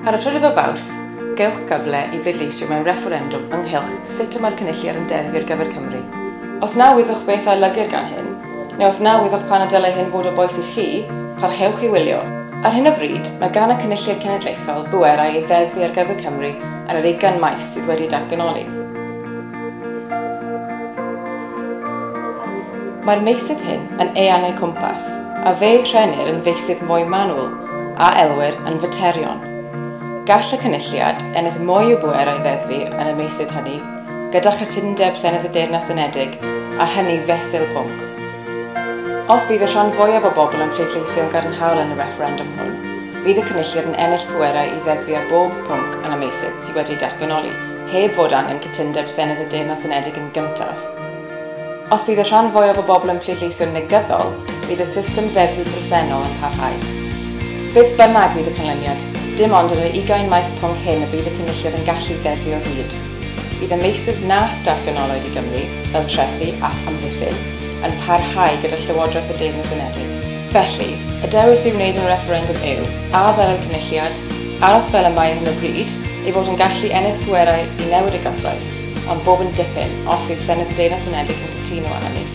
Ar y 3 Fawrth, gewch gyfle i bleidleisio mewn refferendwm ynghylch sut y mae'r Cynulliad yn deddfu ar gyfer Cymru. Os na wyddwch beth a olygir gan hyn, neu os na wyddwch pan y dylai hyn fod o bwys i chi, parhewch i wylio. Ar hyn o bryd, mae gan y Cynulliad Cenedlaethol bwerau i ddeddfu ar gyfer Cymru yn yr 20 maes sydd wedi datganoli. Mae'r meysydd hyn yn eang eu cwmpas, a fe'u rhennir yn feysydd mwy manwl, a elwir yn faterion. Gall y Cynulliad ennill mwy o bwerau ddeddfu yn y meysydd hynny, gyda chytundeb Senedd y Deyrnas Unedig, a hynny fesul pwnc. Os bydd y rhan fwyaf o bobl yn pleidleisio'n gadarnhaol yn y refferendwm hwn, bydd y Cynulliad yn ennill pwerau i ddeddfu ar bob pwnc yn y meysydd sydd wedi datganoli, heb fod angen cytundeb Senedd y Deyrnas Unedig yn gyntaf. Os bydd y rhan fwyaf o bobl yn pleidleisio'n negyddol, bydd y system ddeddfu bresennol yn parhau. Beth bynnag fydd y canlyniad, dim ond yn yr 20 maes pwnc hyn y bydd y Cynulliad yn gallu ddeddfu o hyd. Bydd y meysydd nas datganolwyd i Gymru, fel trethu ac amddiffyn, yn parhau gyda Llywodraeth y Deyrnas Unedig. Felly, y dewis i'w wneud yn y refferendwm yw, a ddylai'r Cynulliad, aros fel y mae ar hyn o bryd, ei fod yn gallu ennill pwerau i newid y gyfraith, ond bob yn dipyn os yw Senedd y Deyrnas Unedig yn cytuno â hynny.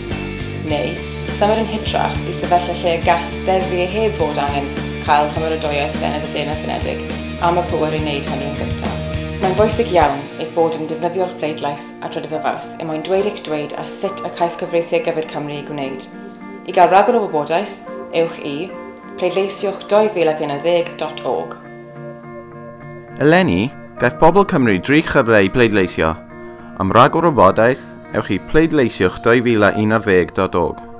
Neu, symud yn hytrach i sefyllfa lle y gall ddeddfu heb fod angen cael cymeradwyaeth Senedd y Deyrnas Unedig am y pŵer i wneud hynny yn gyntaf. Mae'n bwysig iawn eich bod yn defnyddio'r pleidlais ar 3 Fawrth er mwyn dweud eich dweud ar sut y caiff cyfreithiau gyfer Cymru ei gwneud. I gael rhagor o wybodaeth, ewch i pleidleisiwch2011.org. Eleni, gaiff pobl Cymru dri chyfle i pleidleisio. Am ragor o wybodaeth, ewch i pleidleisiwch2011.org.